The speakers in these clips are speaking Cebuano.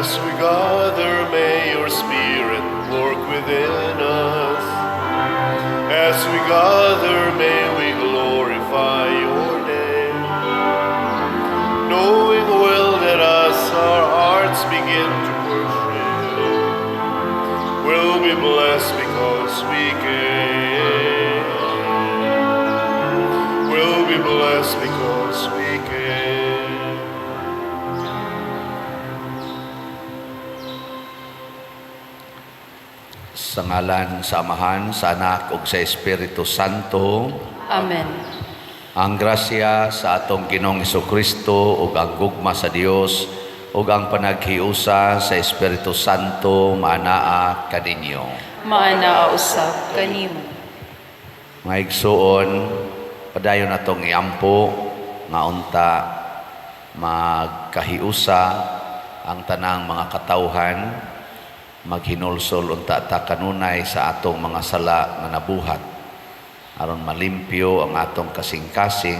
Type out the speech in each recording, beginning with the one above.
As we gather, may your Spirit work within us. As we gather, may we glorify your name. Knowing well that as our hearts begin to worship, we'll be blessed because we came. We'll be blessed because we came. Sa ngalan sa Amahan, sa Anak ug sa Espiritu Santo. Amen. Ang grasya sa atong Ginoong Kristo ug ang gugma sa Dios ug ang panaghiusa sa Espiritu Santo maanaa kaninyo. Maanaa usab kanimo. Mga igsuon, padayon atong iampo nga unta magkahiusa ang tanang mga katawhan, maghinulsol unta ta kanunay sa atong mga sala nga nabuhat aron malimpyo ang atong kasing-kasing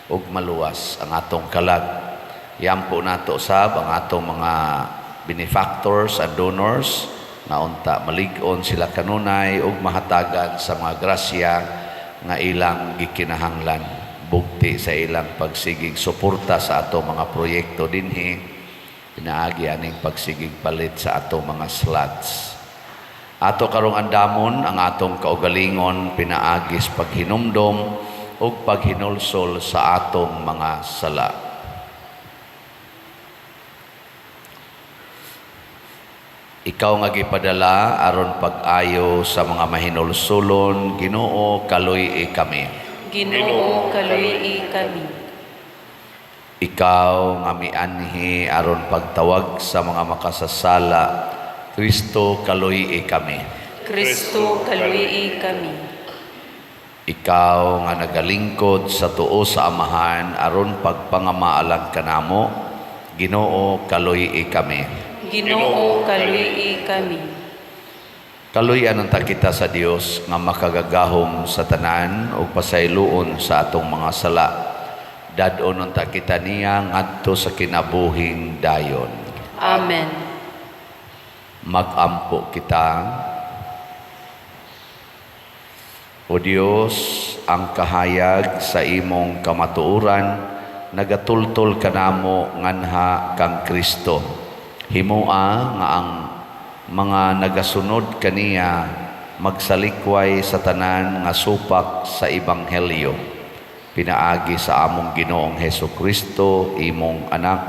ug maluwas ang atong kalag. Iampo nato sab ang atong mga benefactors and donors nga unta malig-on sila kanunay ug mahatagan sa mga grasya nga ilang gikinahanglan bugti sa ilang pagsigig suporta sa atong mga proyekto dinhi pinaagi aning pagsigig palit sa atong mga slots. Ato karong andamon ang atong kaugalingon pinaagi sa paghinumdom ug paghinulsol sa atong mga sala. Ikaw nga gipadala aron pag-ayo sa mga mahinulsulon, Ginoo, kaluy-i kami. Ginoo, kaluy-i kami. Ikaw nga mianhi aron pagtawag sa mga makasasala, Kristo, kaluy-i kami. Kristo, kaluy-i kami. Ikaw nga nagalingkod sa tuo sa Amahan aron pagpangamaalang kanamo, Ginoo, kaluy-i kami. Ginoo, kaluy-i kami. Kaluy-an unta kita sa Dios nga makagagahom sa tanan ug pasayloon sa atong mga sala. Dad-on unta kita niya ngadto sa kinabuhing dayon. Amen. Magampo kita. O Dios, ang kahayag sa imong kamatuoran nagatultol kanamo nganha kang Kristo. Himoa nga ang mga nagasunod kaniya magsalikway sa tanan nga supak sa ebanghelyo. Pinaagi sa among Ginoong Hesus Kristo, imong anak,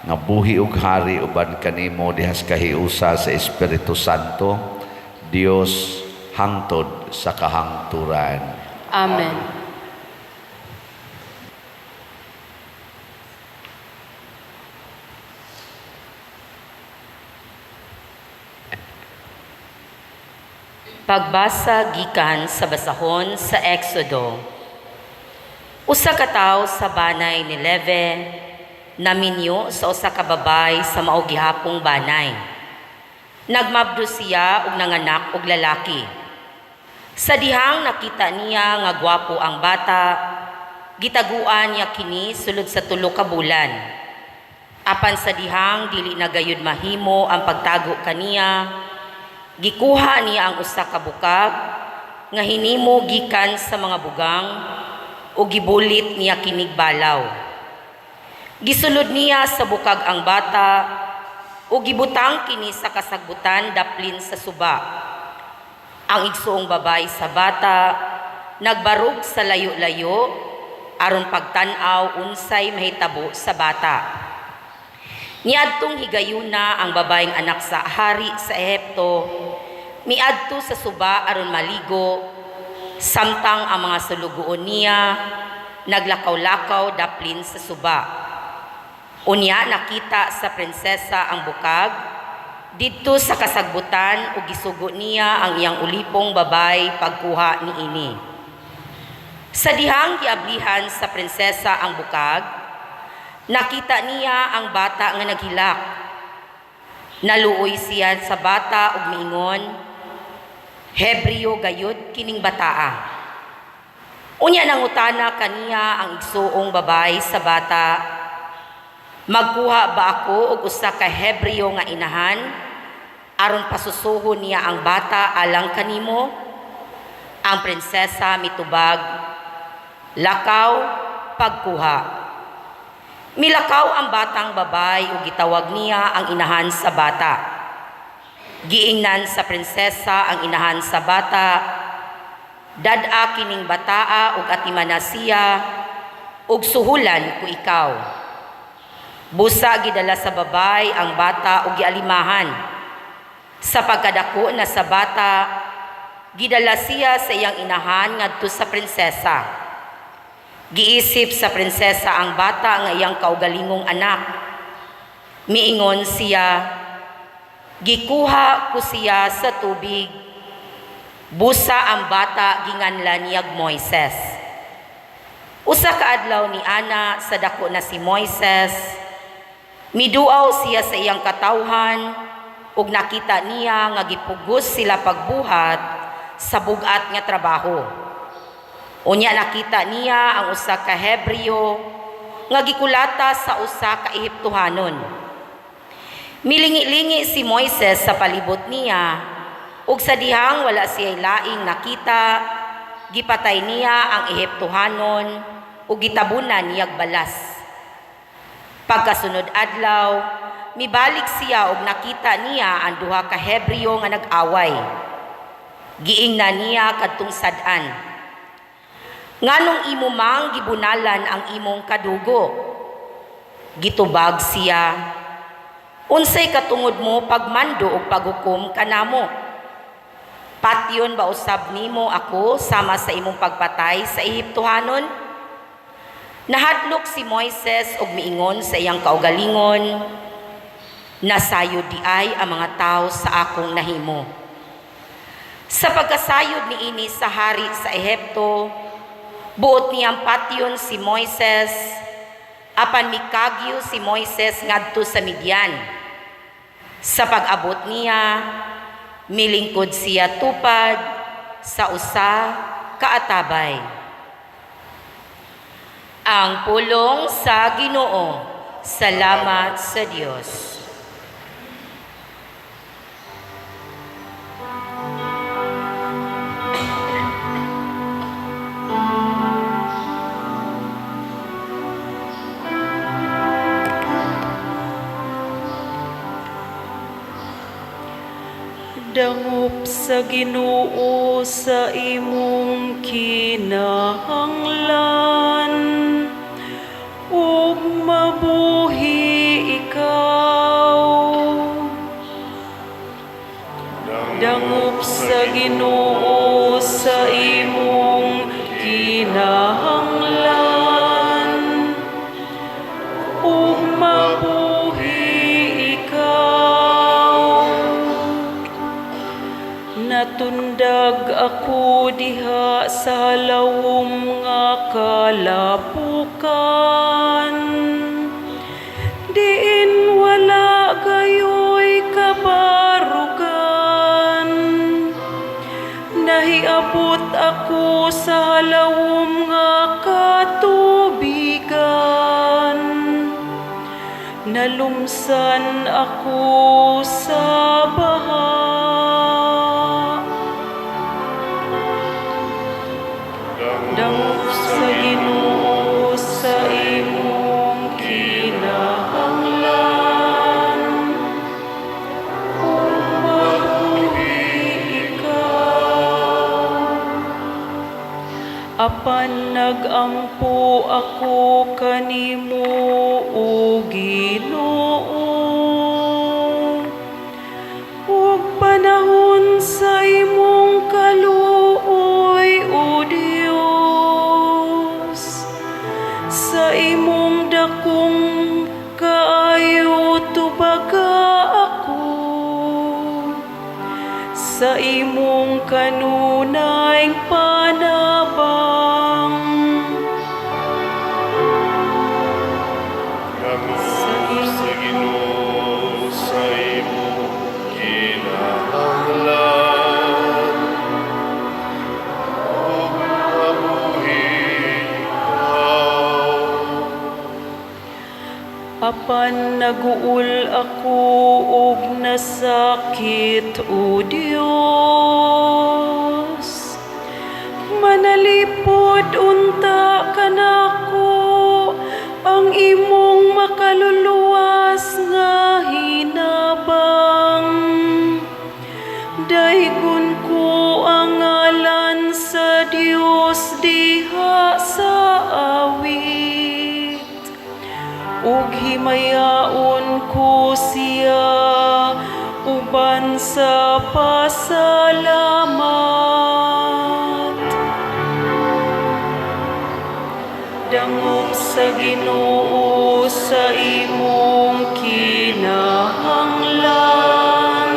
nga buhi ug hari uban kanimo dihas kahiusa sa Espiritu Santo, Dios hangtod sa kahangturan. Amen. Pagbasa gikan sa basahon sa Exodo. Usa ka tawo sa banay ni Leve naminyo sa usa ka babay sa mao gihapong banay. Nagmabdo siya og nanganak og lalaki. Sa dihang nakita niya nga gwapo ang bata, gitaguan niya kini sulod sa 3 ka bulan. Apan sa dihang dili na gayud mahimo ang pagtago kaniya, gikuha niya ang usa ka bukag nga hinimo gikan sa mga bugang ug gibulit niya kinig balaw. Gisulod niya sa bukag ang bata ug gibutang kini sa kasagbutan daplin sa suba. Ang igsuong babay sa bata nagbarog sa layo-layo aron pagtan-aw unsay mahitabo sa bata. Niadtong higayuna ang babaeng anak sa hari sa Ehipto, miadto sa suba aron maligo, samtang ang mga sulugoon niya naglakaw-lakaw daplin sa suba. Unya nakita sa prinsesa ang bukag didto sa kasagbutan ug gisugo niya ang iyang ulipong babay pagkuha niini. Sa dihang giablihan sa prinsesa ang bukag, nakita niya ang bata nga naghilak. Naluoy siya sa bata ug miingon, Hebreo gayud kining bataa. Unya nangutana kaniya ang igsuong babay sa bata, Magkuha ba ako og usa ka Hebreo nga inahan aron pasusuhon niya ang bata alang kanimo?" Ang prinsesa mitubag, "Lakaw, pagkuha." Milakaw ang batang babay ug gitawag niya ang inahan sa bata. Giingnan sa prinsesa ang inahan sa bata, "Dad-a kining bataa ug atimana siya ug suhulan ko ikaw." Busa gidala sa babay ang bata ug gialimahan. Sa pagkadako na sa bata, gidala siya sa iyang inahan ngadto sa prinsesa. Giisip sa prinsesa ang bata nga iyang kaugalingong anak. Miingon siya, "Gikuha ko siya sa tubig." Busa ang bata ginganlan niyag Moises. Usa ka adlaw ni ana sa dako na si Moises, miduaw siya sa iyang katawhan ug nakita niya nga gipugos sila pagbuhat sa bug-at nga trabaho. Unya nakita niya ang usa ka Hebreo nga gikulata sa usa ka Ehiptohanon. Milingi-lingi si Moises sa palibot niya ug sa dihang wala siya laing nakita, gipatay niya ang Ehiptohanon ug gitabunan niyag balas. Pagkasunod adlaw, mibalik siya ug nakita niya ang duha ka Hebreo nga nag-away. Giingnan niya kadtong sad-an, "Nganong imo mang gibunalan ang imong kadugo?" Gitubag siya, "Unsay katungod mo pagmando ug paghukom kanamo? Patyon ba usab nimo ako sama sa imong pagpatay sa Ehiptohanon?" Nahadlok si Moises ug miingon sa iyang kaugalingon, "Nasayod diay ang mga tao sa akong nahimo." Sa pagkasayod niini sa hari sa Ehipto, buot niyang patyon si Moises, apan mikagyo si Moises ngadto sa Midian. Sa pag-abot niya, milingkod siya tupad sa usa ka atabay. Ang pulong sa Ginoo. Salamat sa Dios. Dangop sa Ginoo sa imong kinahanglan ug mabuhi ikaw. Dangop sa Ginoo sa imong kinahanglan ug mabuhi ikaw. Natundag ako diha sa halawom nga kalapukan, diin wala gayoy kabarugan. Nahiabot ako sa halawom nga katubigan. Nalumsan ako sa baha. Dangop sa Ginoo sa imong kinahanglan ug mabuhi ikaw. Apan nag-ampo ako kanimo, o Ginoo, ug panahon sa imong kaluoy, O Dios. Sa imong dakong kaayo tubaga ako, sa imong kanunayng panabang. Dangop sa Ginoo sa imong kinahanglan ug mabuhi ikaw. Apan Apan naguol ako og nasakit, O Dios. Manalipod unta kanako ang imong makaluluwas nga hinabang. Daygon ko ang ngalan sa Dios diha sa awit. Ug himayaon ko siya uban sa pasalamat. Dangop sa Ginoo sa imong kinahanglan,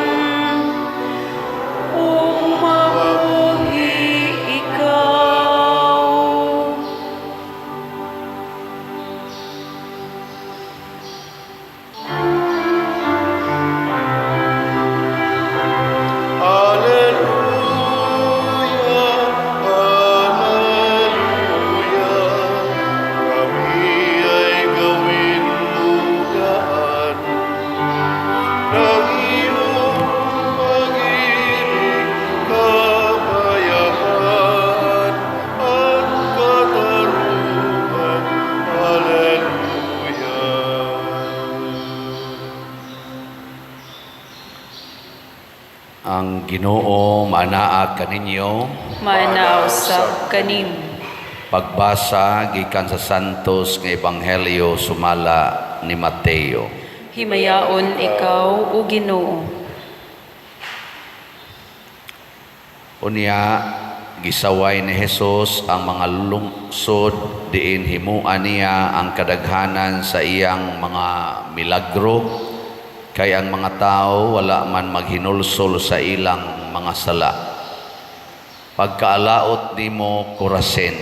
ug mabuhi ikaw. Alleluia, Alleluia, kami ay gawin mugaan ng iyong pag-ibig, kapayapaan at katarungan. Alleluia. Ang Ginoo manaa kaninyo. Manaa usab kanimo. Pagbasa gikan sa Santos nga Ebanghelyo sumala ni Mateo. Himayaon ikaw, O Ginoo. Unya gisaway ni Jesus ang mga lungsod diin himuan niya ang kadaghanan sa iyang mga milagro, kay ang mga tao wala man maghinulsol sa ilang mga sala. Pagkaalaot nimo, Corazin,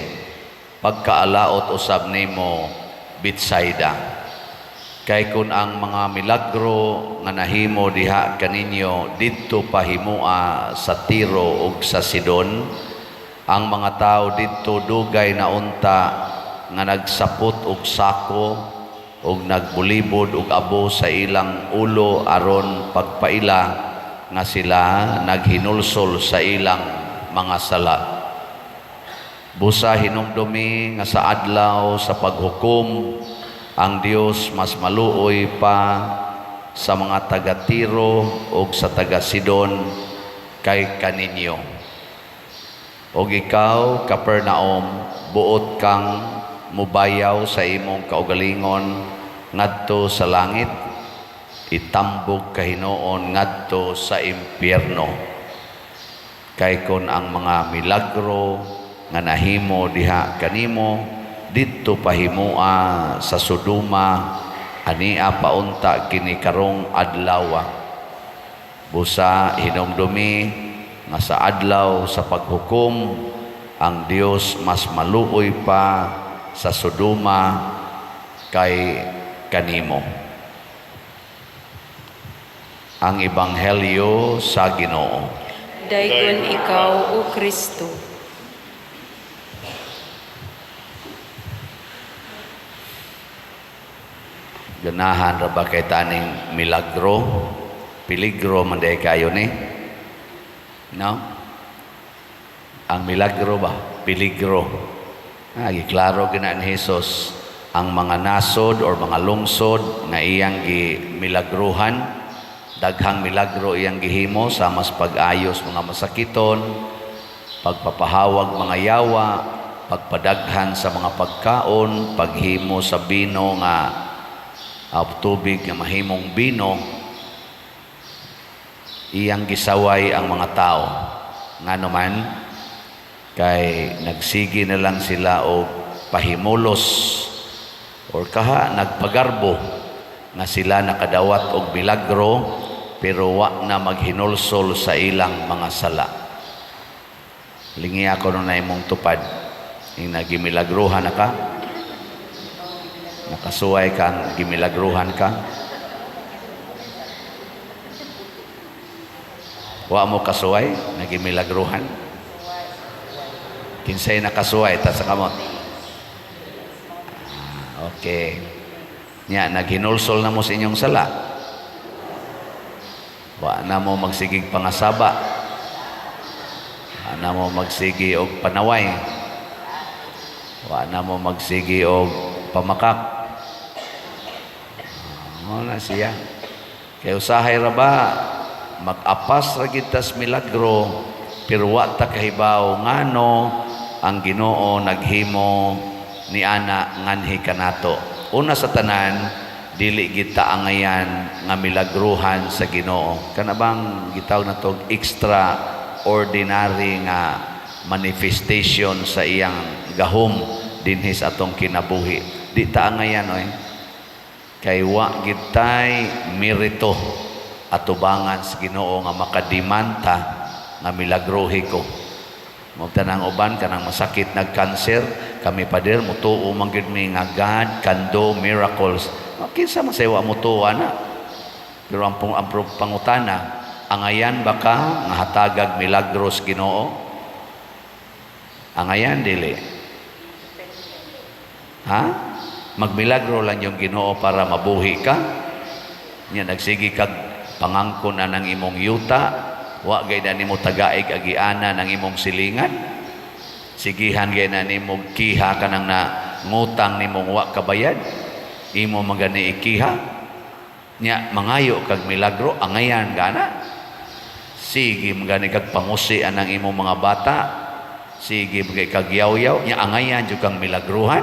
pagkaalaot usab nimo, Betsaida. Kay kun ang mga milagro nga nahimo diha kaninyo didto pahimua sa Tiro ug sa Sidon, ang mga tawo didto dugay na unta nga nagsapot og sako ug nagbulibod og abo sa ilang ulo aron pagpaila nga sila naghinulsol sa ilang mga sala. Busa hinumdumi nga sa adlaw sa paghukom ang Dios mas maluoy pa sa mga taga-Tiro ug sa taga-Sidon kay kaninyo. Og ikaw, Capernaum, buot kang mubayaw sa imong kaugalingon ngadto sa langit, itambog kahinuon ngadto sa impyerno. Kay kon ang mga milagro nga nahimo diha kanimo didto pahimua sa Sodoma, ania paunta kini karong adlaw. Busa hinumdumi nga sa adlaw sa paghukom ang Dios mas maluoy pa sa Sodoma kay kanimo. Ang Ebanghelyo sa Ginoo. Daygon ikaw, O Kristo. Ganahan ra ba kay taning milagro? Peligro man diay kayo ni. No? Ang milagro ba? Peligro. Giklaro gina ni Jesus ang mga nasod or mga lungsod nga iyang gimilagruhan. Daghang milagro iyang gihimo sa mas pag-ayos mga masakiton, pagpapahawag mga yawa, pagpadaghan sa mga pagkaon, paghimo sa bino nga tubig nga mahimong bino. Iyang gisaway ang mga tao. Ngano man, kay nagsige na lang sila og pahimulos or kaha nagpagarbo nga sila nakadawat og milagro pero wa na maghinulsol sa ilang mga sala. Lingi ako nun na imong tupad. Yung nagimilagruhan na ka, nakasuway ka, ang gimilagruhan ka. Wa mo kasuway, nagimilagruhan. Kinsay nakasuway, ta sa kamot. Okay. Nya, naghinulsol na mo sa inyong sala. Wa na mo magsigig pangasaba. Wa na mo magsigi og panaway. Wa na mo magsigi og pamakak. Mao na siya. Kay usahay ra ba mag-apas ra gid tas milagro, pero wa ta kahibaw ngano ang Ginoo naghimo ni ana nganhi kanato. Una sa tanan, dili kita angayan nga milagruhan sa Ginoo. Kana bang gitawag nato extraordinary nga manifestation sa iyang gahom dinhi sa atong kinabuhi. Di ta angayan, oy. Kay wa gitay merito atubangan sa Ginoo nga makadimanta nga milagruhi ko. Mao tanang uban kanang masakit nag-cancer, kami, pader, mutuo man gyud mi nga God can do miracles. Kinsa man say wa mutuo ana? Pero ang pangutana, angayan ba ka nga hatagag milagros Ginoo? Angayan, dili? Ha? Magmilagro lang yung Ginoo para mabuhi ka? Nya nagsige kag pangangkon na ng imong yuta, wa gay na nimo tagaig agiana ng imong silingan. Sigihan gay na nimo kiha kanang na ngutang nimong wa kabayad. Imo man gani ikiha. Nya mangayo kag milagro, angayan gana. Sige man gani kag pangusi anang imong mga bata. Sige man kag yaw-yaw, nya angayan jud kang milagruhan.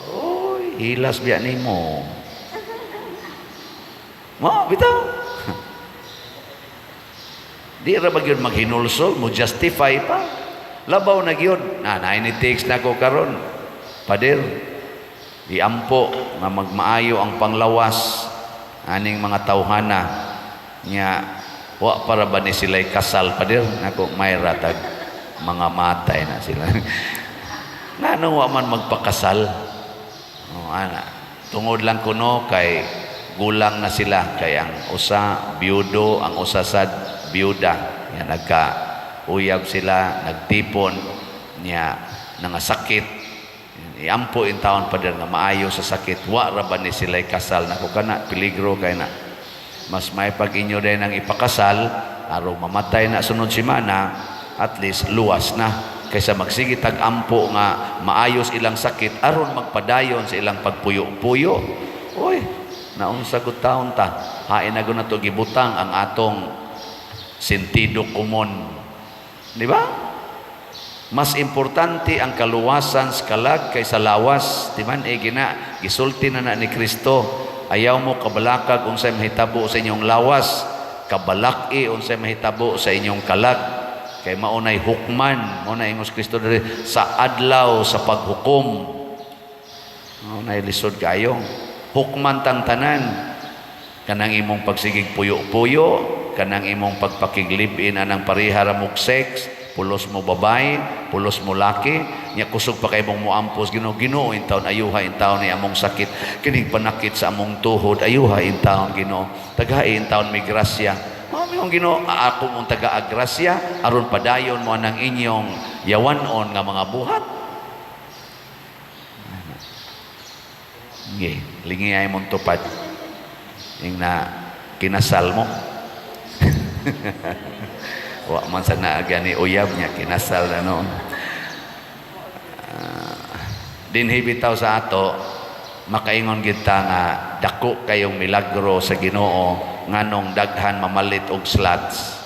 Oy, hilas biya nimo. Mo, bitaw. Di ra ba gyud maghinulsol, mo justify pa. Labaw na gyud. Na, naay text na ko karon. Pader, iampo nga magmaayo ang panglawas aning mga tawhana, nya wa para ba ni sila'y kasal, pader? Nako, may ratag mga matay na sila. Ngano wa man magpakasal? Oh, ana. Tungod lang kuno kay gulang na sila, kay ang usa biyudo, ang usa sad biyuda. Nya nagka uyab sila, nagtipon, nya nangasakit. Iampo in taon, pader, nga maayo sa sakit. Wa ra ba ni sila'y kasal? Nako, kana peligro kay na. Mas may pag inyo din ang ipakasal aron mamatay na sunod semana, at least luwas na, kaysa magsige tag ampo nga maayos ilang sakit aron magpadayon sa ilang pagpuyo-puyo. Uy, naunsa gud taon ta? Hain na gud nato gibutang ang atong sentido komon. Di ba? Mas importante ang kaluwasan sa kalag kaysa lawas. Di man, eh, gina, gisulti na na ni Kristo. Ayaw mo kabalakag unsay mahitabo sa inyong lawas. Kabalaki unsay mahitabo sa inyong kalag. Kay maunay hukman, maunay ingos Kristo diri sa adlaw sa paghukom. Maunay lisod kayo. Hukman tang tanan. Kanang imong pagsigig puyo-puyo, kanang imong pagpakiglib-in anang pareha ra mog sex, pulos mo babae, pulos mo laki, nya kusog pa kay mong muampos, "Ginoo, Ginoo, in taon ayuha in taon ni among sakit, kining panakit sa among tuhod, ayuha in taon, Ginoo. Tagai in taon mi grasya." Mao yung Ginoo, ako mong taga-agrasya aron padayon mo anang inyong yawanon nga mga buhat. Nge, lingi ay mong tupad. Ing na kinasal mo. Wa man sa naagani uyab niya kinasal na noon. Dinhi bitaw sa ato makaingon kita nga dako kayong milagro sa Ginoo nganong daghan mamalit og slots.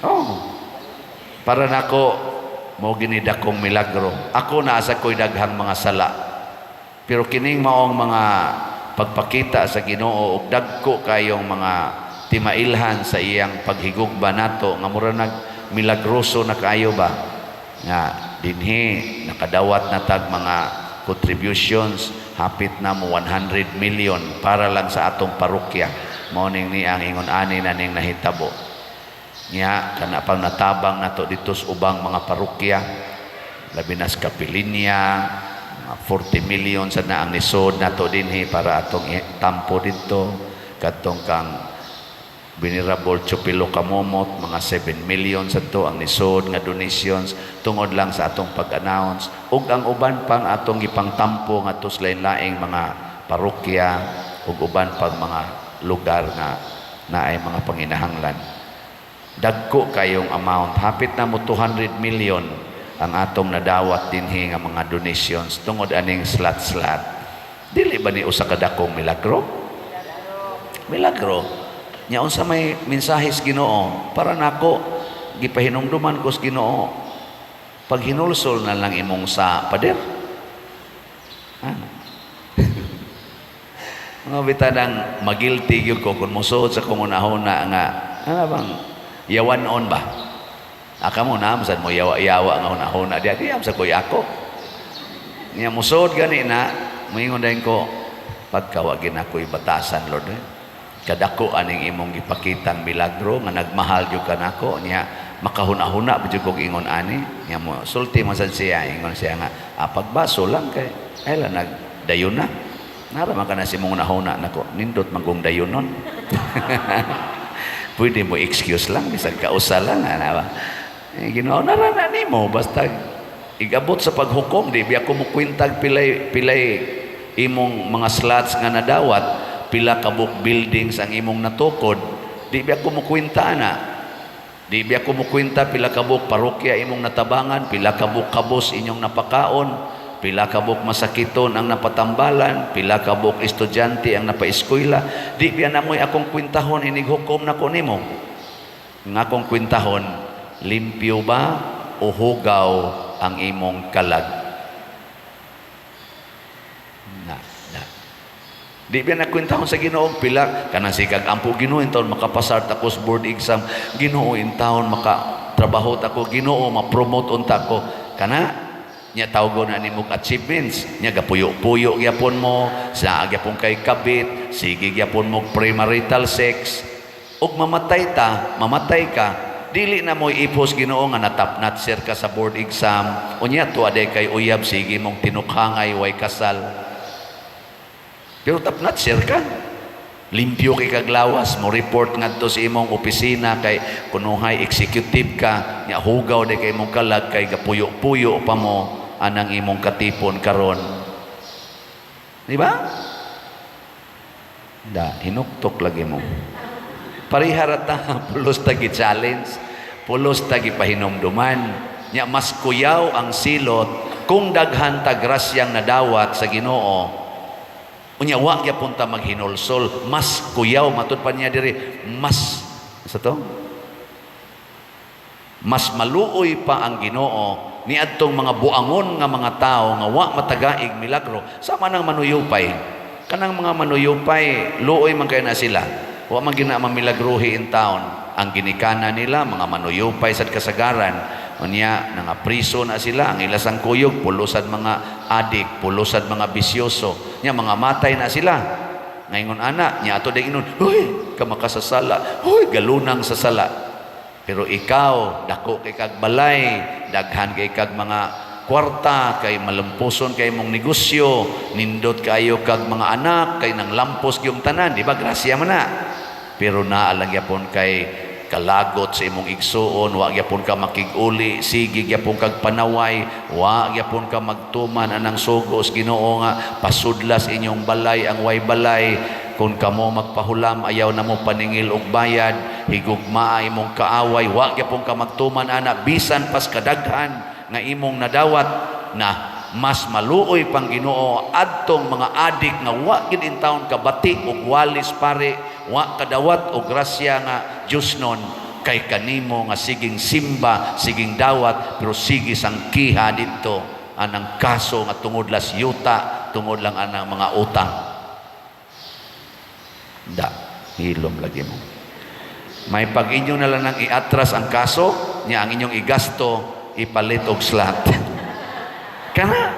Oh. Para nako mo gini dakong milagro. Ako naa sa ko'y daghang mga sala. Pero kining maong mga pagpakita sa Ginoo og dagko kayong mga timailhan sa iyang paghigugba nato nga mura nag milagroso na kaayo ba nga dinhi nakadawat na tag mga contributions, hapit na mo 100 million para lang sa atong parokya. Mao ning ni ang ingon ani na ning nahitabo nya kana pang natabang nato dito sa ubang mga parokya, labi na sa Kapilinya, mga 40 million sa na ang nisod nato dinhi para atong tampo didto kadtong kang Venerable Chupilo Kamomot, mga 7 million sa to ang nisod nga donations tungod lang sa atong pag-announce, ug ang uban pang atong gipangtampo ngadto sa lain-laing mga parokya ug uban pang mga lugar nga naay mga panginahanglan. Dagko kayong amount, hapit na mo 200 million ang atong nadawat dinhi nga mga donations tungod aning slot-slot. Dili ba ni usa ka dakong milagro? Milagro. Nya unsa may mensahe sa Ginoo para nako? Gipahinumduman ko sa Ginoo, paghinulsol na lang imong sa pader. Ano? Mga bitanang magilty gyud ko kung musuod sa akong hunahuna nga ano bang yawan-on ba? Aka mo na sad mo yawa-yawa nga hunahuna diya, di am sa koy ako. Nya musuod gani na, moingon dayon ko, pagkawa ginakoy batasan, Lord, eh. Kadako aning imong gipakitang milagro nga nagmahal gyud ka nako. Niya makahuna-huna ba jud kog ingon ani. Niya mo sulti man sad siya, ingon siya nga pagbaso lang kay ay la nagdayon na. Nara man ka na si mong hunahuna nako, nindot man kong dayunon. Pwede mo excuse lang bisag kausa lang, ana ba? Eh, Ginoo, nara na nimo basta igabot sa paghukom, di biya ko mo kwentag pilay pilay imong mga slots nga nadawat, pila ka book buildings ang imong natukod. Di biya ko mo kwenta ana. Di biya ko mo kwenta pila ka buok parokya imong natabangan, pila ka buok kabos inyong napakaon, pila ka buok masakiton ang napatambalan, pila ka buok estudyante ang napaeskwela. Di biya na mo'y akong kwentahon inig hukom nako nimo. Ang akong kwentahon, limpyo ba o hugaw ang imong kalag? Na, na. Di ba nakwentahon sa Ginoo pila kanang sikag ampo, "Ginoo, intawon makapasar ta ko sa board exam. Ginoo, intawon maka trabaho ta ko. Ginoo, ma-promote unta ko." Kana nya tawgon na nimo achievements. Nya gapuyo-puyo gyapon mo sa gyapon kay kabit, sige gyapon mo premarital sex, ug mamatay ta, mamatay ka, dili na mo ipos Ginoo nga natap notcher ka sa board exam. Unya tuwa day kay uyab, sige mong tinukhangay, way kasal, pero top notcher ka. Limpyo kay kaglawas mo, report ngadto sa imong opisina kay kunuhay executive ka. Nya hugaw day kay imong kalag kay gapuyo-puyo pa mo anang imong katipon karon. Di ba? Da, hinuktok lagi mo. Parihara ta, pulos ta gi-challenge, pulos ta gipahinumduman. Nya mas kuyaw ang silot kung daghan ta grasyang nadawat sa Ginoo. Unya wa gyapon ta maghinulsol, mas kuyaw. Matud pa niya diri, mas sa to? Mas maluoy pa ang Ginoo niadtong mga buangon nga mga tao nga wa matagaig milagro, sama nang manuyupay. Kanang mga manuyupay, luoy man kay na sila. Wa man gina mamilagruhi in town. Ang ginikana nila mga manuyupay sad kasagaran. Unya nga priso na sila, ang ilasang kuyog pulusad mga adik, pulusad mga bisyoso. Nya mga matay na sila. Ngayon ana, nya ato ding inon, "Huy, ka makasasala. Huy, galunang sa sala." Pero ikaw, dako kay kag balay, daghan kay kag mga kwarta, kay malampuson kay mong negosyo, nindot kayo kag mga anak, kay nang lampos gyung tanan, di ba? Grasya man na. Pero naa lang gyapon kay kalagot sa imong igsuon, wa gyapon ka makig-uli, sige gyapon kag panaway, wa gyapon ka magtuman anang sugo sa Ginoo nga pasudlas inyong balay ang way balay. Kung kamo magpahulam, ayaw na mo paningil og bayad, higugmaa imong kaaway, wa gyapon ka magtuman ana bisan pas kadaghan nga imong nadawat, na mas maluoy pang Ginoo adtong mga adik nga wa gid intawon kabati og walis pare, wa kadawat og grasya nga Dios nun, kay kanimo nga siging simba, siging dawat, pero sige sang kiha didto anang kaso nga tungod las yuta, tungod lang anang mga utang. Da hilom lagi mo. May pag inyo na lang nang iatras ang kaso niya, ang inyong igasto ipalit og slot. Kana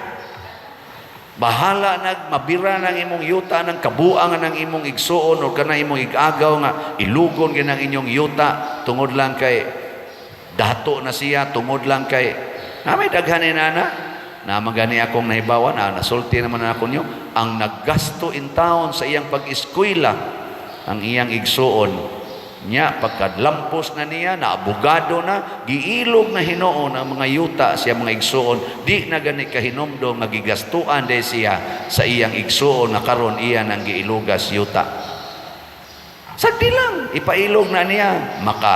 bahala nag mabira ng imong yuta ng kabuang ng imong igsuon o kana imong igagaw nga ilugon gyud ang inyong yuta tungod lang kay dato na siya, tungod lang kay na may daghan ni nana na magani. Akong nahibawan na nasulti naman na ako niyo, ang naggasto in town sa iyang pag-eskwela ang iyang igsuon. Nya pagkadlampos na niya, na abogado na, giilog na hinuon ang mga yuta siya mga igsuon. Di na gani kahinomdom nga gigastuan day siya sa iyang igsuon nga karon iya nang giilugas yuta. Sagdi lang, ipailog na niya. Maka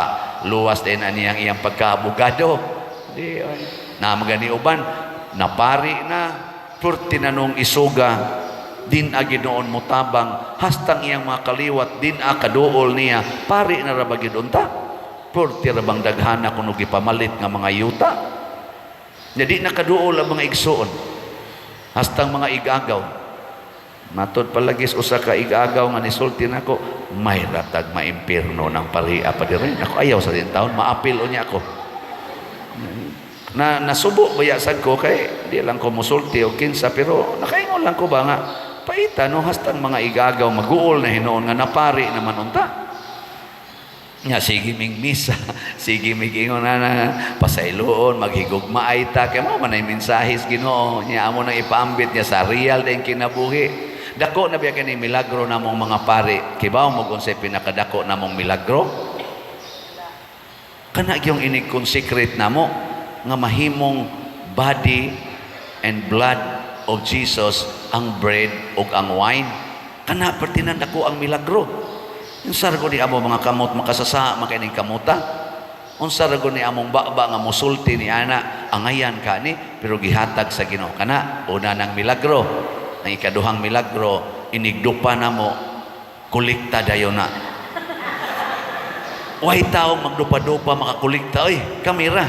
luwas din na niyang iyang pagkaabogado. Di, ay. Na magani uban, napari na, purti na nung isuga, din a Ginoon motabang hastang iyang mga kaliwat din a kaduol niya, pari na ra ba gid unta? Purti ra bang daghana kuno gipamalit nga mga yuta? Nya di na kaduol ang mga igsuon hastang mga igagaw. Matod palagis usa ka igagaw nga nisulti nako, may ratag maimpirno ng pariha pa diri ako, ayaw sa din taon maapil unya ako na nasubo baya sad ko, kay di lang ko musulti o kinsa, pero nakaingon lang ko ba nga paita no, hastang mga igagaw maguol na hinuon nga napari naman unta. Nga sige ming misa, sige mig ingon na, na pasayloon, maghigugmaay ta, kay mao man ay mensahe sa Ginoo nya amo nang ipaambit niya sa real din kinabuhi. Dako na biya kini milagro namong mga pari. Kibaw mo kung unsay pinakadako namong milagro? Kana gyung inig-consecrate namo nga mahimong body and blood of Jesus ang bread ug ang wine. Kana pertinan dako ang milagro. Unsa ra ni amo mga kamot makasasa makaining kamuta? Unsa ra ni among baba nga musulti ni ana, angayan ka ni, pero gihatag sa Ginoo. Kana una nang milagro. Ang ikaduhang milagro, inigdupa namo, kolekta dayon na. Way tao magdupa-dupa makakolekta oy, kamera.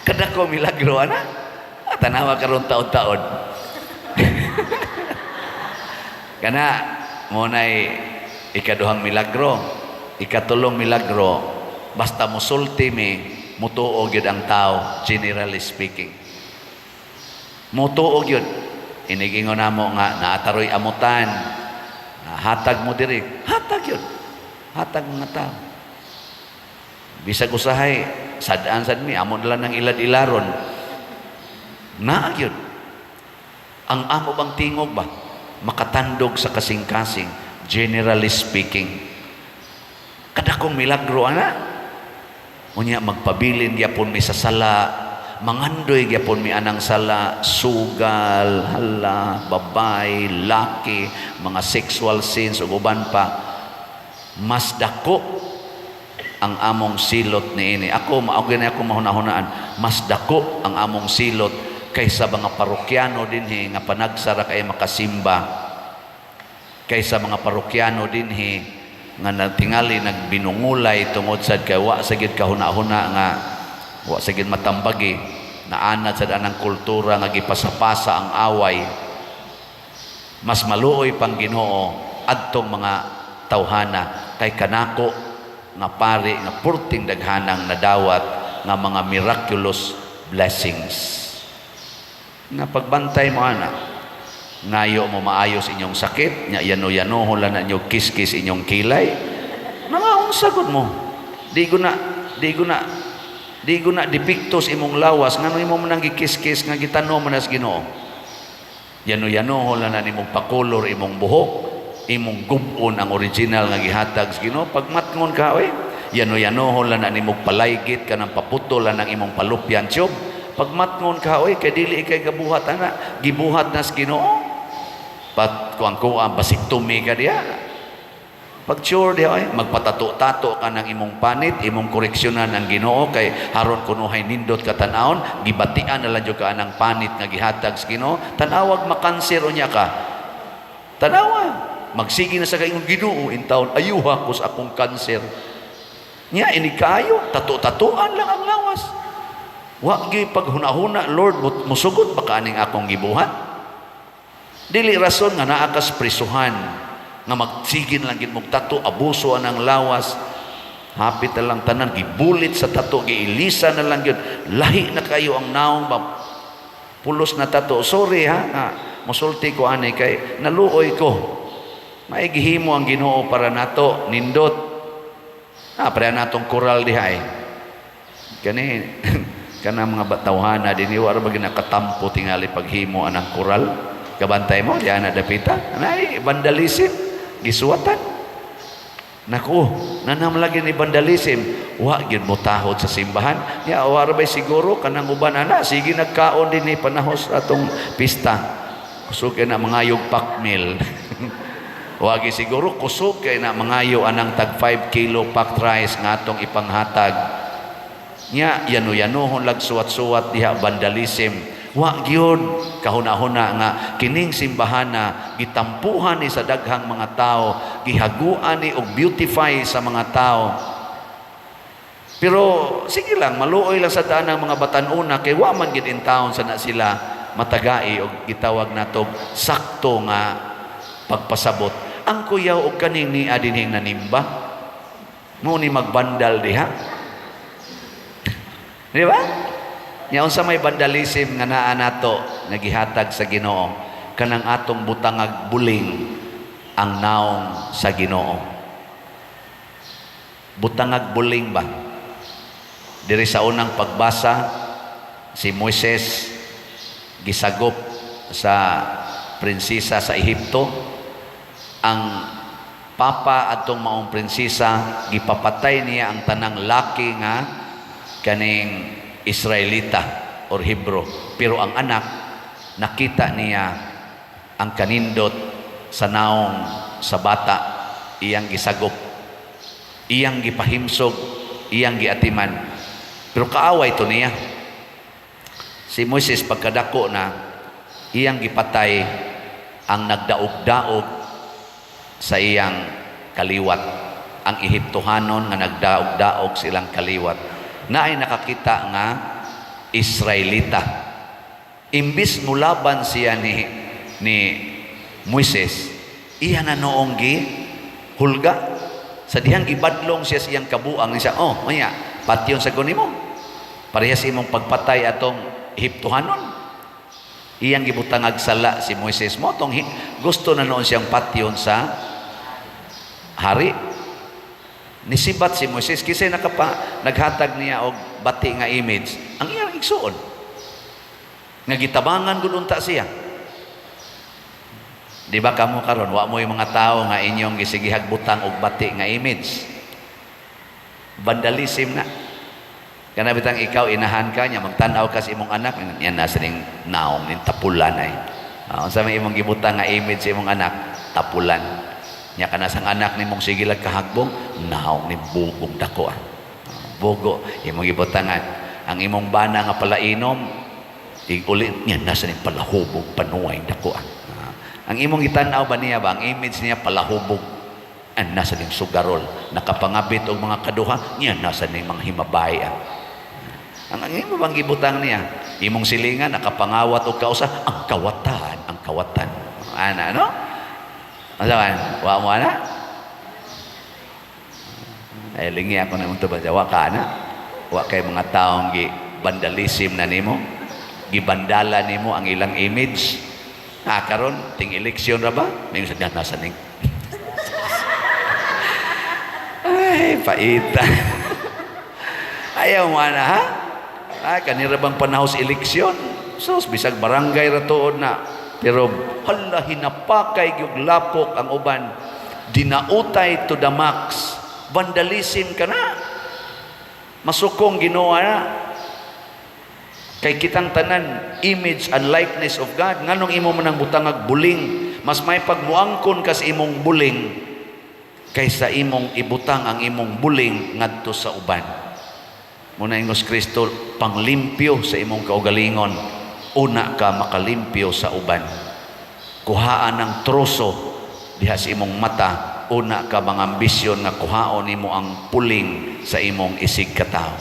Kadako milagro ana. Ah, tanawa karon taon-taon. Kana mo nay ikaduhang milagro, ikatulong milagro, basta musulti mi, mutuo gyud ang tao, generally speaking. Mutuo gyud. Inigingon namo nga naataroy amutan. Hatag mo diri, hatag yun. Hatag mga tao. Bisag usahay, sad-an sad mi, amo na lang ng ilad-ilaron. Naa gyud. Ang amo bang tingog ba? Makatandog sa kasing-kasing, generally speaking. Kadakong milagro ana. Unya magpabilin gyapon mi sa sala, mangandoy gyapon mi anang sala, sugal, hala, babay, laki, mga sexual sins ug uban pa. Mas dako ang among silot niini. Ako mao gani ako mahuna-hunaan, mas dako ang among silot kaysa mga parokyano dinhi nga panagsara kay makasimba, kaysa mga parokyano dinhi nga natingali nagbinungulay tungod sad kay wa sa gyud kahuna-huna nga wa sa gyud matambagi, naanad sad anang kultura nga gipasapasa ang away. Mas maluoy pang Ginoo adtong mga tawhana kay kanako nga pari nga purting daghanang nadawat nga mga miraculous blessings. Nga pagbantay mo ana, ngayo mo maayos inyong sakit nya, yano-yanoho lang na inyo, kiskis inyong kilay, nangaunsa gud mo, di ko na depektos imong lawas, ngano imo man ang gikiskis nga gitanom man sa Ginoo? Yano-yanoho lang na nimong pakolor imong buhok, imong gubon ang original nga gihatag sa Ginoo. Pagmatngon ka oy, yano-yanoho lang na nimong palaygit ka ng paputol lang ng imong palupyan tube. Pagmatngon ka oy, kay dili ikay gabuhat ana, gibuhat na sa Ginoo. Pat kuang kuang basiktomy ka diya. Pag sure diya oy, magpatato-tato ka ng imong panit, imong koreksyonan ang Ginoo kay haron kunuhay nindot ka tan-awon, gibatian na lang jud ka anang panit nga gihatag sa Ginoo. Tan-awag makanser unya ka. Tanawa, magsige na sa kaingon, "Ginoo, intawon ayuha ko sa akong kanser." Nya ini kaayo, tato-tatuan lang ang lawas. Wa gyud paghuna-huna, "Lord, musugot ba ka aning akong gibuhat?" Dili rason nga naa kas prisuhan nga magsigin lang gid mong tato, abuso anang lawas. Hapit na lang tanan gibulit sa tato, giilisa na lang gyud. Lahi na kayo ang naong ba, pulos na tato. Sorry ha, nga musulti ko ani kay naluoy ko. Maigihimo ang Ginoo para nato, nindot. Ah, para natong koral diha eh. Kani kana mga batawhana dinhi, wa ra ba ginakatampo tingali paghimo anang koral. Kabantay mo diha na dapita. Anay vandalism, gisuwatan. Naku, nanam lagi ni vandalism. Wa gyud mo tahod sa simbahan. Ya, wa ra bay siguro kanang uban ana, sige nagkaon din ni panahos atong pista. Kusog kay na mangayog pack meal. Wagi siguro kusog kay na mangayo anang tag 5 kilo packed rice nga atong ipanghatag. Nya yano-yanohon lag suwat-suwat diha, vandalism. Wa gyud kahuna-huna nga kining simbahana gitampuhan ni sa daghang mga tao, gihaguan ni og beautify sa mga tao. Pero sige lang, maluoy lang sa daan ng mga batan-una kay wa man gid in town sa na sila matagai og gitawag nato sakto nga pagpasabot. Ang kuyaw og kaning ni adinhing nanimba mo ni magbandal diha. Di ba? Nya unsa may vandalism nga naa nato nga gihatag sa Ginoo? Kanang atong butangag buling ang naong sa Ginoo. Butangag buling ba? Diri sa unang pagbasa, si Moises gisagop sa prinsesa sa Ehipto. Ang papa adtong maong prinsesa, gipapatay niya ang tanang laki nga kaning Israelita or Hebrew. Pero ang anak, nakita niya ang kanindot sa naong sa bata, iyang gisagop, iyang gipahimsog, iyang giatiman. Pero kaaway to niya. Si Moises, pagkadako na, iyang gipatay ang nagdaog-daog sa iyang kaliwat, ang Ehiptohanon nga nagdaog-daog sa ilang kaliwat. Naay nakakita nga Israelita. Imbis mulaban siya ni Moises, iya na noong gi hulga. Sa dihang gibadlong siya sa iyang kabuang siya, "Oh, maya, patyon sa mo. Parehas imong pagpatay atong Ehiptohanon." Iyang gibutangag sala si Moises mo tong gusto na noon siyang patyon sa hari. Nisibat si Moises kisay nakapa naghatag niya og bati nga image ang iyang igsuon nga gitabangan gud unta siya. Di ba kamo karon, wa mo yung mga tao nga inyong gisigihag butang og bati nga image? Vandalism na. Kana bitang ikaw inahan ka niya, magtan-aw ka sa imong anak, yan nasa ning naong ning tapulan ay. Unsa may imong gibutang nga image sa imong anak? Tapulan. Nya kana sang anak nimong sige lag kahagbong, naong ning bugong dako ah. Bugo imong gibutangan. Ang imong bana nga palainom, ig-uli niya nasa ning palahubog panuay dako ah. Ang imong gitan-aw ba niya ba, ang image niya palahubog, an nasa ning sugarol, nakapangabit og mga kaduha, niya nasa ning mga himabay ah. Ang imo bang gibutang niya? Imong silingan nakapangawat og kausa, ang kawatan, ang kawatan. Ana, no? Ano man? Wa mo ana? Ay, lingi ako na imong tubag. Wa ka ana? Wa kay mga taong gi vandalism na nimo? Gibandala nimo ang ilang image? Ah, karon ting eleksyon ra ba? May sa nasa ning. Ay, paita. Ayaw mo ana, ha? Ay, kanira bang panahon sa eleksyon? Sus, bisag barangay ra tuod na. Pero hala, hinapakay gyud lapok ang uban. Dinautay to the max. Vandalism ka na. Masukong Ginoo na. Kay kitang tanan image and likeness of God. Nganong imo man ang butangag buling? Mas may pagmuangkon ka sa imong buling kaysa imong ibutang ang imong buling ngadto sa uban. Muna ingos Kristo, panglimpyo sa imong kaugalingon, una ka makalimpyo sa uban. Kuhaan ng troso diha sa imong mata, una ka mga ambisyon nga kuhaon nimo ang puling sa imong isig katawo.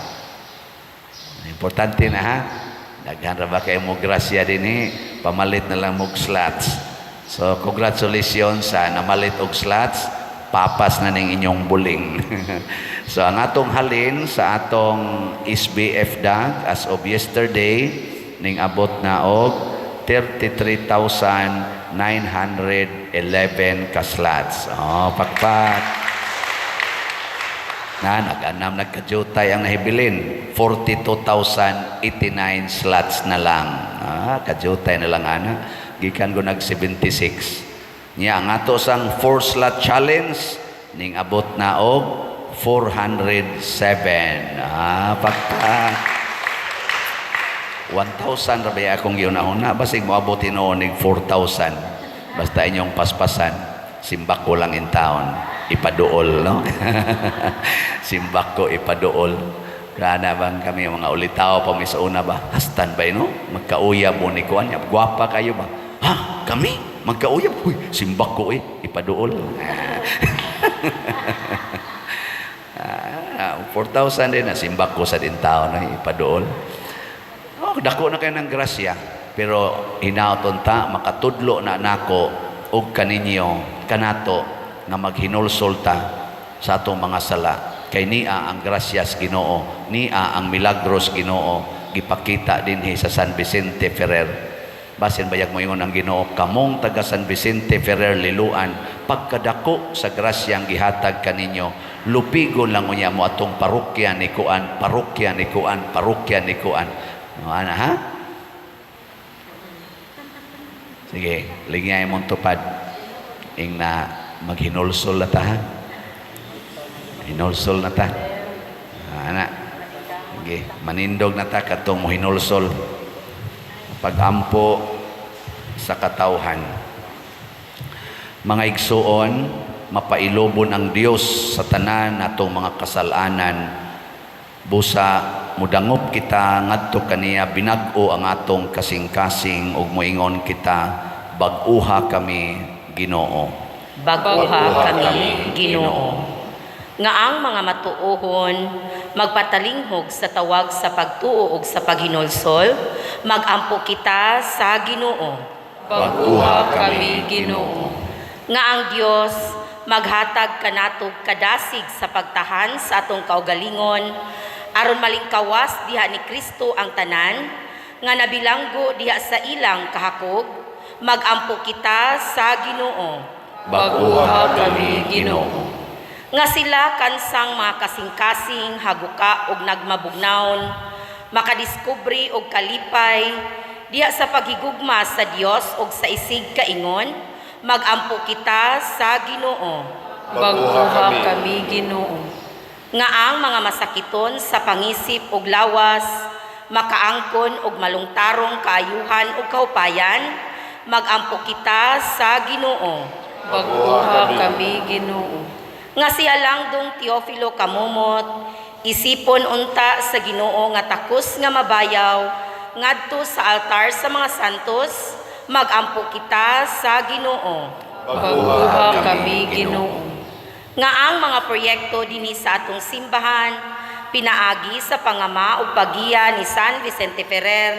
Importante na, ha. Daghan ra ba kayo mo grasya dinhi, pamalit na lang mo slots. So congratulations sa namalit og slots, papas na ning inyong buling. So ang atong halin sa atong SBF DAG as of yesterday ning abot na og 33,911 ka slots. Oh, pakpak. Na nag-anam nagkajutay ang nahibilin, 42,089 slots na lang. Ah, kajutay na lang ana, gikan ko nag 76. Nya ang ato sang 4 slot challenge Ning abot na og 407. Ah, pagka 1,000 ra ba akong giuna-una, basig moabot tinuod nig 4,000. Basta inyong paspasan, simbak ko lang in town, ipaduol, no? Simbak ko ipaduol. Kana bang kami mga ulitaw pa mi sa una ba? Hastan ba, no? Magkauyab mo ni kuan, gwapa kayo ba? Ha? Kami? Magkauyab? Uy, simbak ko eh, ipaduol. Ah, 4,000 din na simbak ko sa din taon na ipaduol. Oh, dako na kayo ng grasya. Pero hinaoton ta, makatudlo na nako og kaninyo, kanato, nga maghinulsol ta sa atong mga sala. Kay niya ang grasyas Ginoo, niya ang milagros Ginoo, gipakita dinhi sa San Vicente Ferrer. Basin bayag mo ingon ang Ginoo, kamong taga San Vicente Ferrer Liloan, pagkadako sa grasyang gihatag kaninyo, lupigon lang unya mo atong parokya ni kuan, parokya ni kuan, parokya ni kuan. No, ana ha? Sige, lingay mong tupad. Ing na maghinulsol na ta ha? Hinulsol na ta. Ana. Sige, manindog na ta katong mohinulsol. Pagampo sa katawhan. Mga igsuon, mapailobon ang Dios sa tanan natong mga kasalanan. Busa mudangop kita ngadto kaniya, binag-o ang atong kasing-kasing ug moingon kita, bag-uha kami, Ginoo. Bag-uha kami, Ginoo. Nga ang mga matuohon magpatalinghog sa tawag sa pagtuo ug sa paghinulsol, magampo kita sa Ginoo. Bag-uha kami, Ginoo. Nga ang Dios maghatag kanatog kadasig sa pagtahan sa atong kaugalingon aron malingkawas diha ni Kristo ang tanan nga nabilanggo diha sa ilang kahakog, magampo kita sa Ginoo. Bag-uha kami, Ginoo. Nga sila kansang mga kasing-kasing haguka og nagmabugnawon makadiskubre og kalipay diha sa paghigugma sa Dios og sa isig kaingon, magampo kita sa Ginoo. Bag-uha kami, Ginoo. Nga ang mga masakiton sa pangisip ug lawas makaangkon og malungtarong kaayuhan ug kaupayan, magampo kita sa Ginoo. Bag-uha kami, Ginoo. Nga siya lang dong Teofilo Kamumot isipon unta sa Ginoo nga takos nga mabayaw ngadto sa altar sa mga santos, magampo kita sa Ginoo. Bag-uha kami, Ginoo. Nga ang mga proyekto dinhi sa atong simbahan pinaagi sa pangama ug paggiya ni San Vicente Ferrer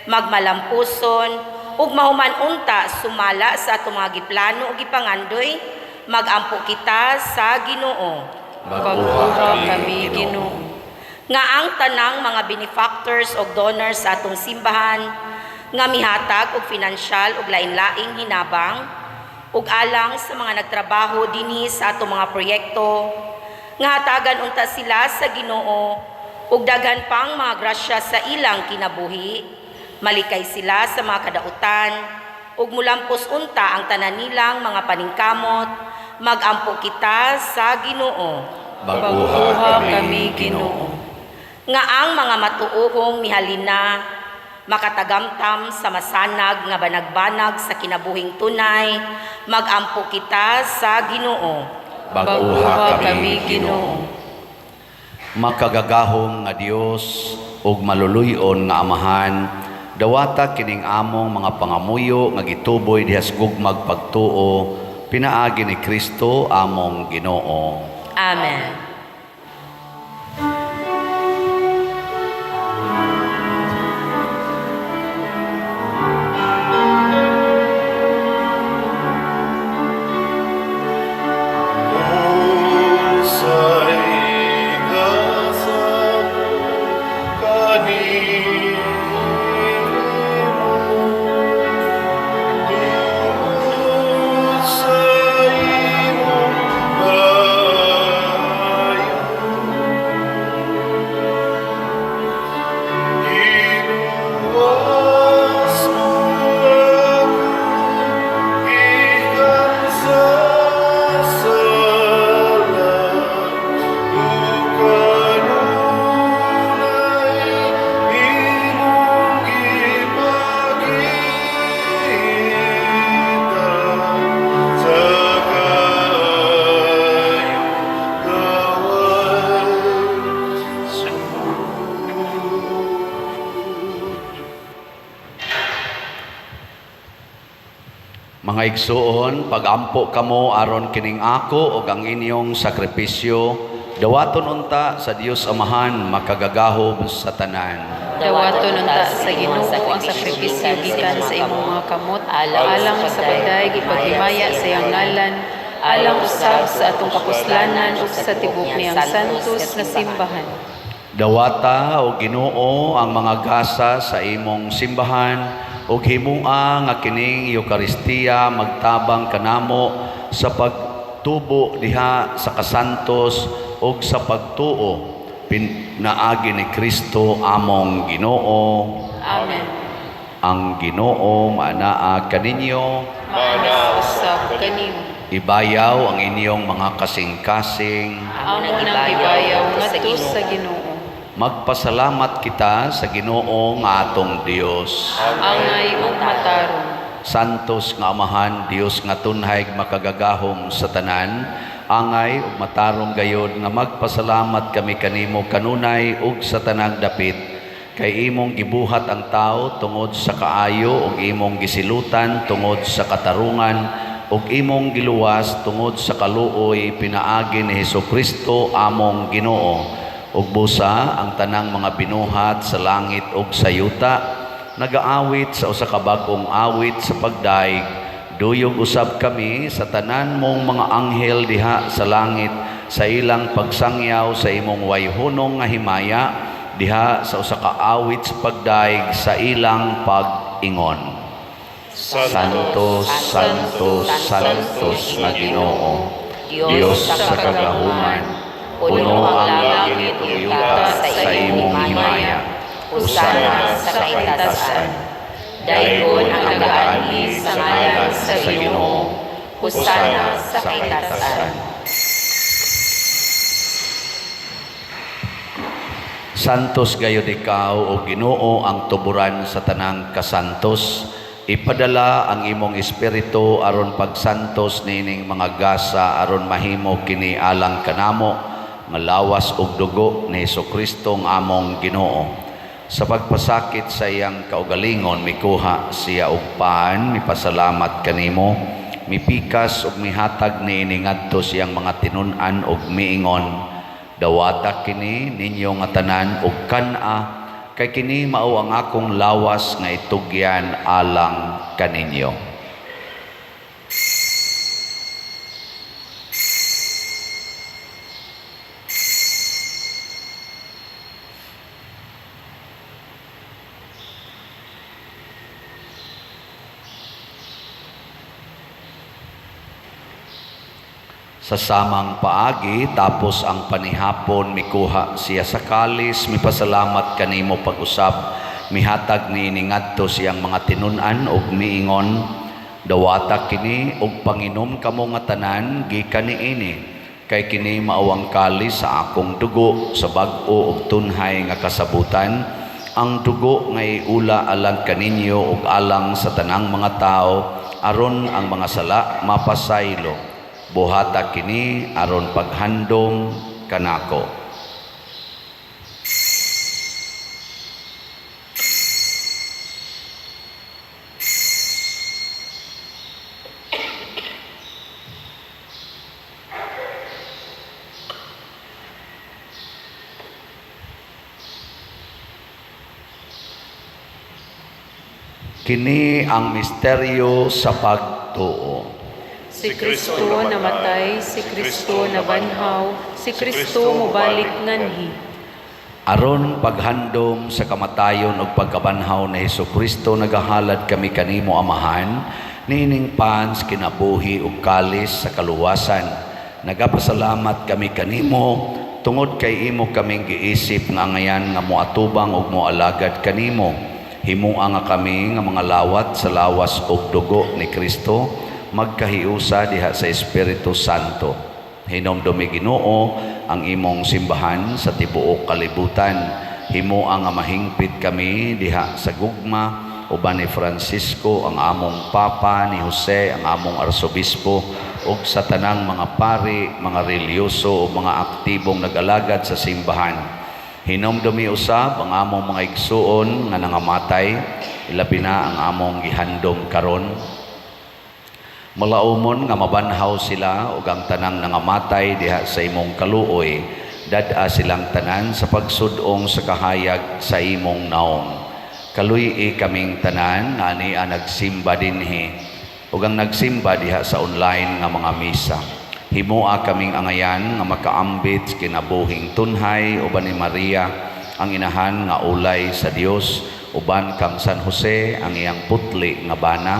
magmalampuson ug mahuman unta sumala sa atong mga giplano ug gipangandoy, magampo kita sa Ginoo. Bag-uha kami, Ginoo. Nga ang tanang mga benefactors ug donors sa atong simbahan nga mihatag og finansyal ug lain-laing hinabang ug alang sa mga nagtrabaho dinhi sa atong mga proyekto, nga hatagan unta sila sa Ginoo ug daghan pang mga grasya sa ilang kinabuhi, malikay sila sa mga kadautan ug mulampos unta ang tanan nilang mga paningkamot, magampo kita sa Ginoo. Bag-uha kami, Ginoo. Nga ang mga matuohong mihalina makatagamtam sa masanag nga banagbanag sa kinabuhing tunay, magampo kita sa Ginoo. Bag-uha kami, Ginoo. Makagagahom nga Dios ug maluluy-on nga Amahan, dawata kining among mga pangamuyo nga gituboy diha sa gugmag pagtuo pinaagi ni Kristo among Ginoo. Amen. Unsay gasamo kanimo, tungod sa imong Mga igsuon, pagampo kamo aron kining ako ug ang inyong sakripisyo dawaton unta sa Dios Amahan makagagahom sa tanan. Dawaton unta sa Ginoo ang sakripisyo gikan sa imong mga kamot, alang sa pagdayeg ug paghimaya sa iyang ngalan, alang usab sa atong kapuslanan ug sa tibuok niyang santos nga simbahan. Dawata o Ginoo ang mga gasa sa imong simbahan ug himua nga kining Eukaristiya magtabang kanamo sa pagtubo diha sa kasantos ug sa pagtuo pinaagi ni Kristo among Ginoo. Amen. Ang Ginoo maanaa kaninyo. Maana usab kanimo. Ibayaw ang inyong mga kasing-kasing. Amo nang ibayaw ngadto sa Ginoo. Magpasalamat kita sa Ginoo nga atong Dios. Angay ug matarong. Santos nga Amahan, Dios nga tunhay makagagahom sa tanan, angay ug matarong gayod nga magpasalamat kami kanimo kanunay ug sa tanang dapit, kay imong gibuhat ang tao tungod sa kaayo ug imong gisilutan tungod sa katarungan ug imong giluwas tungod sa kaluoy pinaagi ni Hesukristo among Ginoo. Ug busa ang tanang mga binuhat sa langit ug sa yuta nagaawit sa usa ka bag-ong awit sa pagdaig. Duyog usab kami sa tanan mong mga anghel diha sa langit sa ilang pagsangyaw sa imong wayhunong nga himaya diha sa usa ka awit sa pagdaig sa ilang pag-ingon. Santo, Santo, Santos nga Ginoo, Dios sa kagahuman, puno ang langit ug yuta sa imong himaya. Hosana sa kaitasan. Daygon ang nagaanhi sa ngalan sa Ginoo. Hosana sa kaitasan. Santos gayud ikaw o Ginoo ang tuburan sa tanang kasantos. Ipadala ang imong espiritu aron pagsantos niining mga gasa aron mahimo kini alang kanamo nga lawas ug dugo ni Hesukristo nga among Ginoo. Sa pagpasakit sa iyang kaugalingon mikuha siya og pan, mipasalamat kanimo, mipikas ug mihatag niini ngadto sa iyang mga tinun-an ug miingon, dawata kini ninyo nga tanan ug kan-a, kay kini mao ang akong lawas nga itugyan alang kaninyo. Sa samang paagi, tapos ang panihapon, mikuha siya sa kalis, mipasalamat kanimo pag-usab, mihatag niini ngadto siyang mga tinun-an ug miingon, dawata kini ug panginom kamo nga tanan gikan niini, kay kini mao ang kalis sa akong dugo sa bag-o ug tunhay nga kasabutan, ang dugo nga iula alang kaninyo ug alang sa tanang mga tawo aron ang mga sala mapasaylo. Buhata kini aron paghandom kanako. Kini ang misteryo sa pagtuo. Si Kristo namatay, si Kristo nabanhaw, si Kristo mobalik nganhi. Aron paghandom sa kamatayon ug pagkabanhaw ni Hesukristo, nagahalad kami kanimo Amahan, niining pans kinabuhi ug kalis sa kaluwasan. Nagapasalamat kami kanimo tungod kay imo kaming giisip nga angayan nga moatubang ug moalagad kanimo. Himua nga kami nga mga lawat sa lawas ug dugo ni Kristo, magkahiusa diha sa Espiritu Santo. Hinomdumi Ginoo ang imong simbahan sa tibuok kalibutan. Himua nga mahingpit kami diha sa gugma uban ni Francisco ang among Papa, ni Jose ang among Arsobispo, ug sa tanang mga pari, mga relihiyoso ug mga aktibong nag-alagad sa simbahan. Hinomdumi usab ang among mga igsuon nga nangamatay, ilabi na ang among gihandom karon. Malaumon nga mabanhaw sila ug ang tanang nangamatay diha sa imong kaluoy, dad-a silang tanan sa pagsud-ong sa kahayag sa imong naong. Kaluy-i kaming tanan nga ania nagsimba dinhi ug ang nagsimba diha sa online nga mga misa. Himoa kaming angayan nga makaambit sa kinabuhing tunhay uban ni Maria, ang inahan nga ulay sa Dios, uban kang San Jose, ang iyang putli nga bana,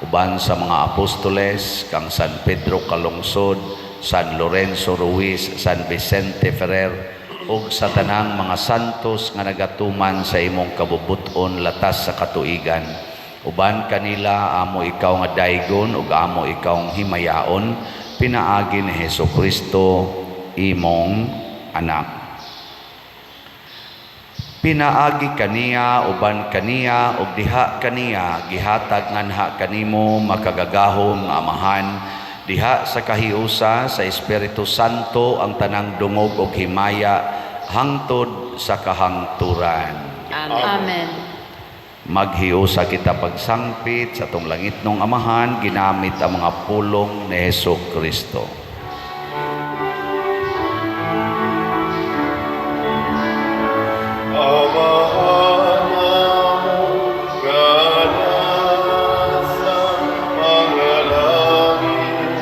uban sa mga apostoles, kang San Pedro Calungsod, San Lorenzo Ruiz, San Vicente Ferrer, ug sa tanang mga santos nga nagatuman sa imong kabubut-on latas sa katuigan. Uban kanila amo ikaw nga daygon ug amo ikaw himayaon, pinaagi ni Hesus Kristo, imong anak. Pinaagi kaniya, uban kaniya ug diha kaniya, gihatag nganha kanimo, makagagahom nga Amahan, diha sa kahiusa sa Espiritu Santo, ang tanang dungog ug himaya hangtod sa kahangturan. Amen. Amen. Maghiusa kita pagsangpit sa atong langitnong Amahan ginamit ang mga pulong ni Hesus Kristo. Amahan namo nga nasa mga langit,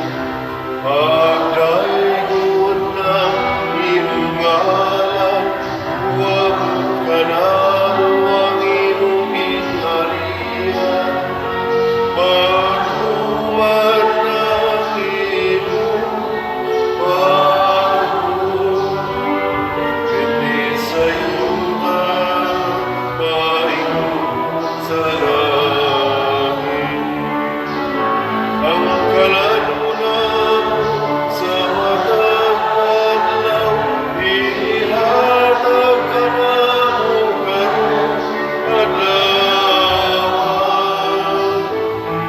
pagdaygon ang imong ngalan, moabot kanamo ang imong gingharian, magtuman ang imong pagbuot dinhi sa yuta paingon sa langit. Ang kalan-on namo sa matag adlaw, ihatag kanamo karong adlaw.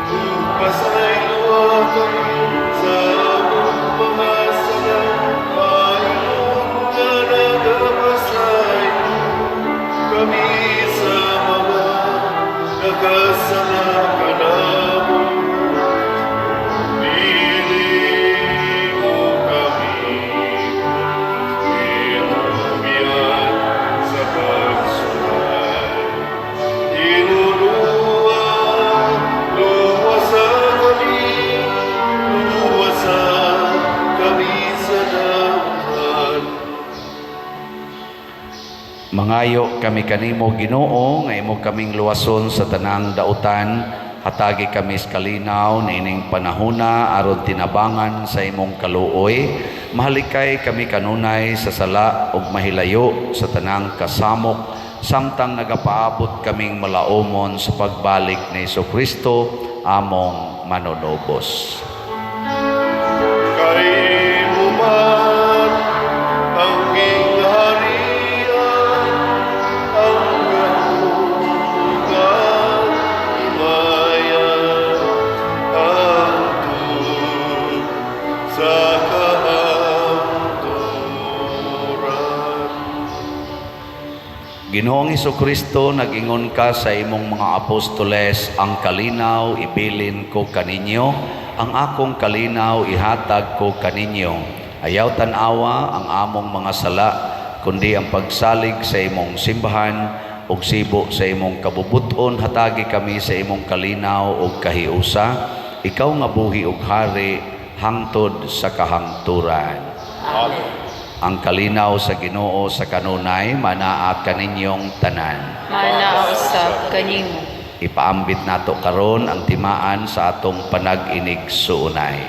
Ug pasayloa kami sa among mga sala, paingon nga nagapasaylo kami sa mga nakasala kanamo. Dili mo kami itugyan sa pagsulay. Ginoo, luwasa kami, luwasa kami sa dautan. Mangayo kami kanimo, Ginoo, nga imo kaming luwason sa tanang dautan. Hatagi kami sa kalinaw niining panahona aron tinabangan sa imong kaluoy. Mahalikay kami kanunay sa sala ug mahilayo sa tanang kasamok, samtang nagapaabot kaming malaumon sa pagbalik ni Kristo, among manunubos. Kay imo man ang gingharian, ang gahom ug himaya, hangtod sa kahangturan. Ginoong Kristo, nag-ingon ka sa imong mga apostoles, "Ang kalinaw ibilin ko kaninyo, ang akong kalinaw ihatag ko kaninyo. Ayaw tan-awa ang among mga sala, kundi ang pagsalig sa imong simbahan, ug sibo sa imong kabubuton, hatagi kami sa imong kalinaw ug kahiusa, ikaw nga buhi ug hari hangtod sa kahangturan." Amen. Ang kalinaw sa Ginoo sa kanunay manaa kaninyong tanan. Manaa usab kanimo. Ipaambit nato karon ang timaan sa atong panag-inigsuonay.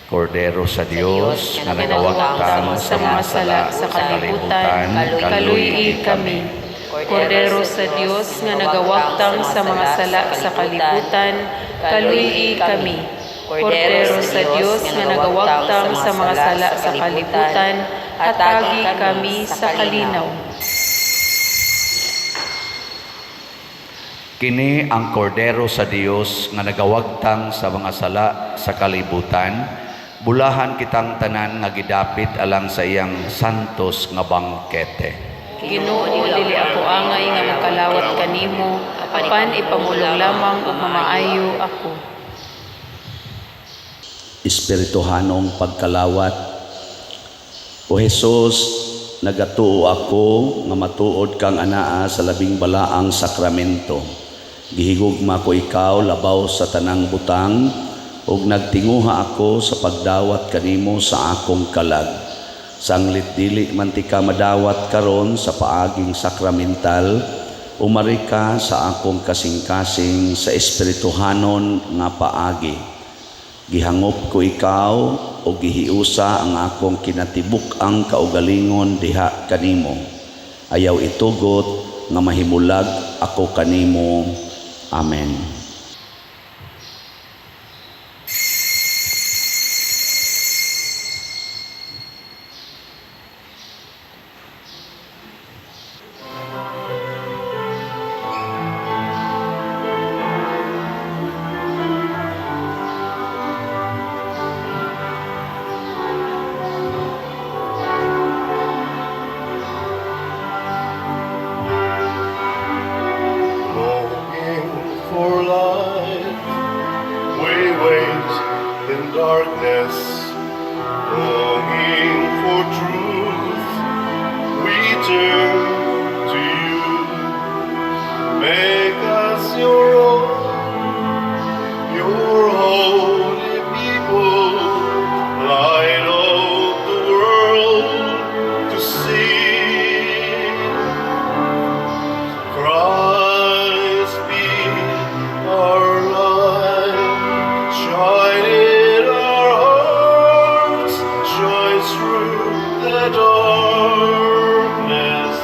Kordero sa Dios nga nagawagtang sa mga sala sa kalibutan, kaluy-i kami. Kordero sa Dios nga nagawagtang sa mga sala sa kalibutan, kaluy-i kami. Kordero sa Dios nga nagawagtang sa mga sala sa kalibutan, hatagi kami sa kalinaw. Kini ang Kordero sa Dios nga nagawagtang sa mga sala sa kalibutan. Bulahan kitang tanan nga gidapit alang sa iyang santos nga bangkete. Ginoo, dili ako angay nga mokalawat kanimo, apan ipamulong lamang ug mamaayo ako. Espirituhanong pagkalawat. O Hesus, nagatuo ako nga matuod kang anaa sa labing balaang sakramento. Gihigugma ko ikaw labaw sa tanang butang ug nagtinguha ako sa pagdawat kanimo sa akong kalag. Sanglit dili man tika madawat karon sa paaging sakramental, umari ka sa akong kasing-kasing sa espirituhanon nga paagi. Gihangop ko ikaw o gihiusa ang akong kinatibuk-ang kaugalingon diha kanimo. Ayaw itugot nga mahimulag ako kanimo. Amen. Longing for light, we wait in darkness. Longing for truth, we turn to you. Make us your own, your holy people, light of the world to see. Christ be our light, shine in our hearts, shine through the darkness.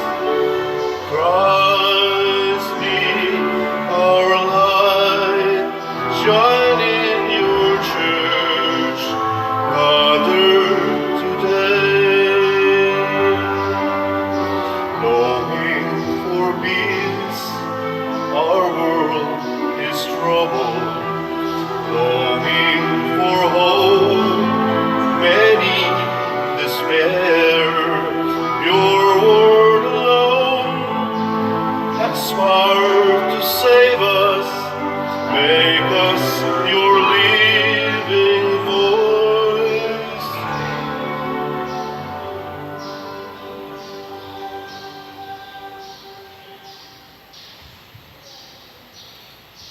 Christ be our light, shine in your church, gathered today. Longing for peace, our world is troubled. Longing for hope, many despair. Your word alone has power to save us. Make us your living voice.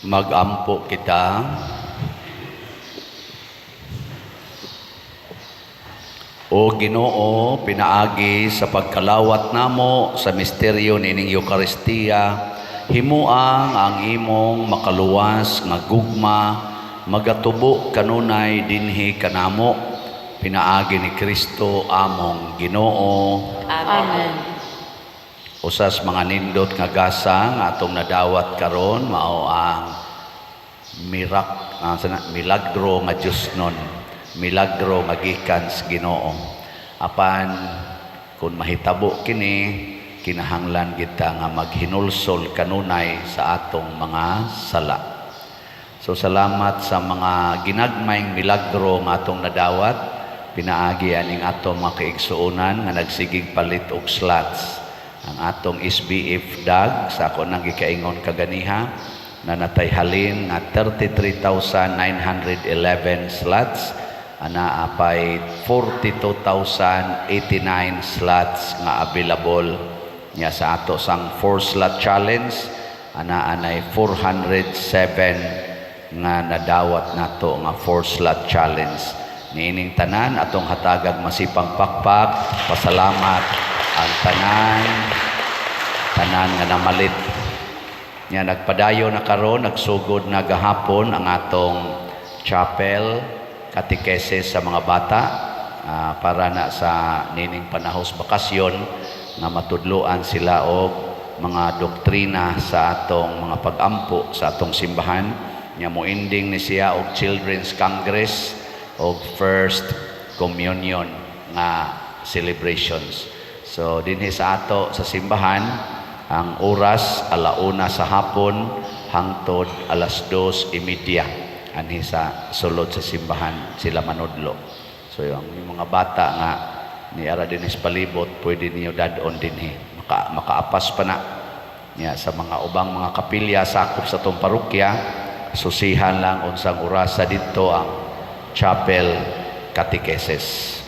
Magampo kita. O Ginoo, pinaagi sa pagkalawat namo sa misteryo nining Eukaristiya, himuang ang imong makaluwas nga gugma magatubo kanunay dinhi kanamo, pinaagi ni Kristo among Ginoo. Amen. Usas mga nindot nga gasa nga atong nadawat karon mao ang milagro nga Dios nun, milagro nga gikan sa Ginoo. Apan kung mahitabo kini, kinahanglan kita nga maghinulsol kanunay sa atong mga sala. So salamat sa mga ginagmayng milagro nga atong nadawat, pinaagi aning atong mga kaigsuonan nga nagsigig palit og slots. Ang atong SBF DAG sa ako nang gikaingon kaganiha na natay halin nga 33,911 slots, ana apay 42,089 slots nga available niya sa ato sang 4 slot challenge, ana anay 407 nga nadawat nato nga 4 slot challenge. Niining tanan atong hatagag masipang pakpak, pasalamat ang tanan nga namalit. Nya nagpadayo na karon, nagsugod na gahapon ang atong chapel katekesis sa mga bata, para na sa nining panahos bakasyon nga matudloan sila og mga doktrina sa atong mga pag-ampo sa atong simbahan. Nya moending ni siya og Children's Congress og First Communion nga celebrations. So dinhi sa ato sa simbahan ang oras 1:00 sa hapon hangtod 2:30 anhi sa sulod sa simbahan sila manudlo. So yung mga bata nga ni ara dinhi sa palibot, pwede niyo dad-on dinhi. Makaapas pa na. Nya sa mga ubang mga kapilya sakop sa atong parokya, susihan lang unsang orasa didto ang chapel catechesis.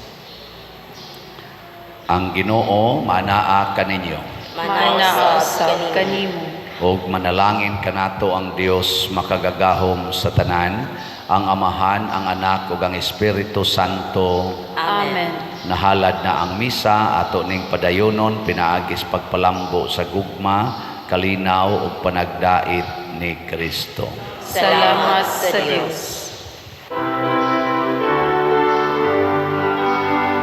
Ang Ginoo manaa kaninyo. Manaa usab kanimo. Ug manalangin kanato ang Dios makagagahom sa tanan, ang Amahan, ang Anak ug ang Espiritu Santo. Amen. Nahalad na ang misa, ato ning padayonon pinaagi sa pagpalambo sa gugma, kalinaw ug panagdait ni Kristo. Salamat sa Dios.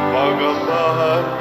Pagambahan